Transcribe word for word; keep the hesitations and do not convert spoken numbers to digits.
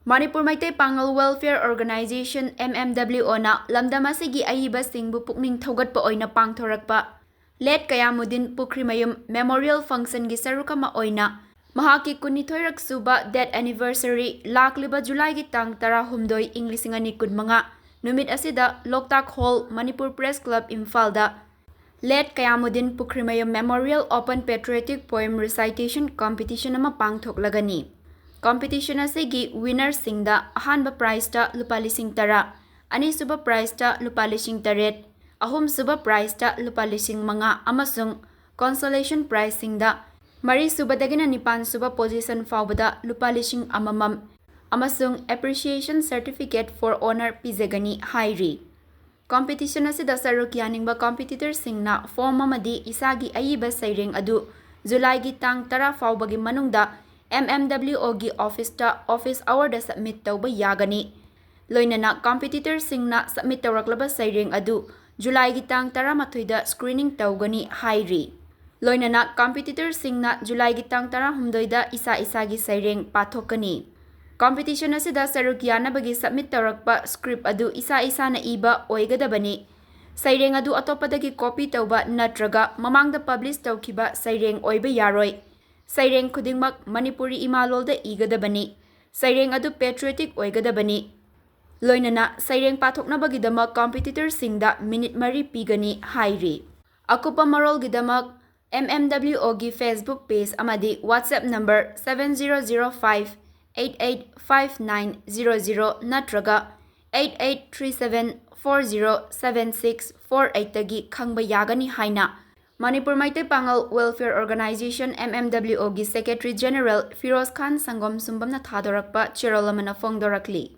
ꯃꯅꯤꯄꯨꯔ ꯃꯩꯇꯩ ꯄꯥꯉꯜ Welfare Organization, M M W O, ꯅ ꯂꯝꯗꯝ ꯑꯁꯤꯒꯤ ꯑꯏꯕꯁꯤꯡꯕꯨ ꯄꯨꯛꯅꯤꯡ ꯊꯧꯒꯠꯄ ꯑꯣꯏꯅ ꯄꯥꯡꯊꯣꯔꯛꯄ Late ꯀꯌꯥꯃꯨꯗꯤꯟ ꯄꯨꯈ꯭ꯔꯤꯃꯌꯨꯝ Memorial Function ꯒꯤ ꯁꯔꯨꯛ ꯑꯃ ꯑꯣꯏꯅ ꯃꯍꯥꯛꯀꯤ ꯀꯨꯟꯅꯤꯊꯣꯏꯔꯛ ꯁꯨꯕ death anniversary ꯂꯥꯛꯂꯤꯕ ꯖꯨꯂꯥꯏꯒꯤ ꯇꯥꯡ ꯇꯔꯥꯍꯨꯝꯗꯣꯏ, ꯏꯪ ꯂꯤꯁꯤꯡ ꯑꯅꯤ ꯀꯨꯟꯃꯉꯥ ꯅꯨꯃꯤꯠ ꯑꯁꯤꯗ ꯂꯣꯛꯇꯥꯛ ꯍꯣꯜ, ꯃꯅꯤꯄꯨꯔ Press Club, ꯏꯝꯐꯥꯜꯗ Late ꯀꯌꯥꯃꯨꯗꯤꯟ ꯄꯨꯈ꯭ꯔꯤꯃꯌꯨꯝ Memorial Open Patriotic Poem Recitation Competition ꯑꯃ ꯄꯥꯡꯊꯣꯛꯂꯒꯅꯤ꯫ Competition ꯑꯁꯤꯒꯤ winner ꯁꯤꯡꯗ ꯑꯍꯥꯟꯕ prize ꯇ ꯂꯨꯄꯥ ꯂꯤꯁꯤꯡ ꯇꯔꯥ, ꯑꯅꯤꯁꯨꯕ prize ꯇ ꯂꯨꯄꯥ ꯂꯤꯁꯤꯡ ꯇꯔꯦꯠ, ꯑꯍꯨꯝꯁꯨꯕ prize ꯇ ꯂꯨꯄꯥ ꯂꯤꯁꯤꯡ ꯃꯉꯥ ꯑꯃꯁꯨꯡ consolation prize ꯁꯤꯡꯗ ꯃꯔꯤꯁꯨꯕꯗꯒꯤꯅ ꯅꯤꯄꯥꯟꯁꯨꯕ position ꯐꯥꯎꯕꯗ ꯂꯨꯄꯥ ꯂꯤꯁꯤꯡ ꯑꯃꯃꯝ ꯑꯃꯁꯨꯡ Appreciation Certificate for Honour ꯄꯤꯖꯒꯅꯤ ꯍꯥꯏꯔꯤ꯫ Competition ꯑꯁꯤꯗ ꯁꯔꯨꯛ ꯌꯥꯅꯤꯡꯕ competitor ꯁꯤꯡꯅ form ꯑꯃꯗꯤ ꯏꯁꯥꯒꯤ ꯑꯏꯕ ꯁꯩꯔꯦꯡ ꯑꯗꯨ ꯖꯨꯂꯥꯏꯒꯤ ꯇꯥꯡ ꯇꯔꯥ ꯐꯥꯎꯕꯒꯤ ꯃꯅꯨꯡꯗ M M W O ꯒꯤ office ꯇ office hour ꯗ submit ꯇꯧꯕ ꯌꯥꯒꯅꯤ꯫ ꯂꯣꯏꯅꯅ competitor ꯁꯤꯡꯅ submit ꯇꯧꯔꯛꯂꯕ ꯁꯩꯔꯦꯡ ꯑꯗꯨ ꯖꯨꯂꯥꯏꯒꯤ ꯇꯥꯡ ꯇꯔꯥꯃꯥꯊꯣꯏꯗ screening ꯇꯧꯒꯅꯤ ꯍꯥꯏꯔꯤ꯫ ꯂꯣꯏꯅꯅ competitor ꯁꯤꯡꯅ ꯖꯨꯂꯥꯏꯒꯤ ꯇꯥꯡ ꯇꯔꯥꯍꯨꯝꯗꯣꯏꯗ ꯏꯁꯥ ꯏꯁꯥꯒꯤ ꯁꯩꯔꯦꯡ ꯄꯥꯊꯣꯛꯀꯅꯤ꯫ Competition ꯑꯁꯤꯗ ꯁꯔꯨꯛ ꯌꯥꯅꯕꯒꯤ submit ꯇꯧꯔꯛꯄ script ꯑꯗꯨ ꯏꯁꯥ ꯏꯁꯥꯅ ꯏꯕ ꯑꯣꯏꯒꯗꯕꯅꯤ꯫ ꯁꯩꯔꯦꯡ ꯑꯗꯨ ꯑꯇꯣꯞꯄꯗꯒꯤ copy ꯇꯧꯕ ꯅꯠꯇ꯭ꯔꯒ ꯃꯃꯥꯡꯗ publish ꯇꯧꯈꯤꯕ ꯁꯩꯔꯦꯡ ꯑꯣꯏꯕ ꯌꯥꯔꯣꯏ꯫ ꯁꯩꯔꯦꯡ ꯈꯨꯗꯤꯡꯃꯛ ꯃꯅꯤꯄꯨꯔꯤ ꯏꯃꯥꯂꯣꯜꯗ ꯏꯒꯗꯕꯅꯤ꯫ ꯁꯩꯔꯦꯡ ꯑꯗꯨ patriotic ꯑꯣꯏꯒꯗꯕꯅꯤ꯫ ꯂꯣꯏꯅꯅ ꯁꯩꯔꯦꯡ ꯄꯥꯊꯣꯛꯅꯕꯒꯤꯗꯃꯛ competitor ꯁꯤꯡꯗ minute ꯃꯔꯤ ꯄꯤꯒꯅꯤ ꯍꯥꯏꯔꯤ꯫ ꯑꯀꯨꯞꯄ ꯃꯔꯣꯜꯒꯤꯗꯃꯛ M M W O ꯒꯤ Facebook page ꯑꯃꯗꯤ WhatsApp number seven zero zero five eight eight five nine zero zero ꯅꯠꯇ꯭ꯔꯒ eight eight three seven four zero seven six four eight ꯇꯒꯤ ꯈꯪꯕ ꯌꯥꯒꯅꯤ ꯍꯥꯏꯅ ꯃꯅꯤꯄꯨꯔ ꯃꯩꯇꯩ ꯄꯥꯉꯜ Welfare Organization, M M W O ꯒꯤ Secretary General Firoz ꯈꯥꯟ ꯁꯪꯒꯣꯝ ꯁꯨꯝꯕꯝꯅ ꯊꯥꯗꯣꯔꯛꯄ ꯆꯦꯔꯣꯜ ꯑꯃꯅ ꯐꯣꯡꯗꯣꯔꯛꯂꯤ꯫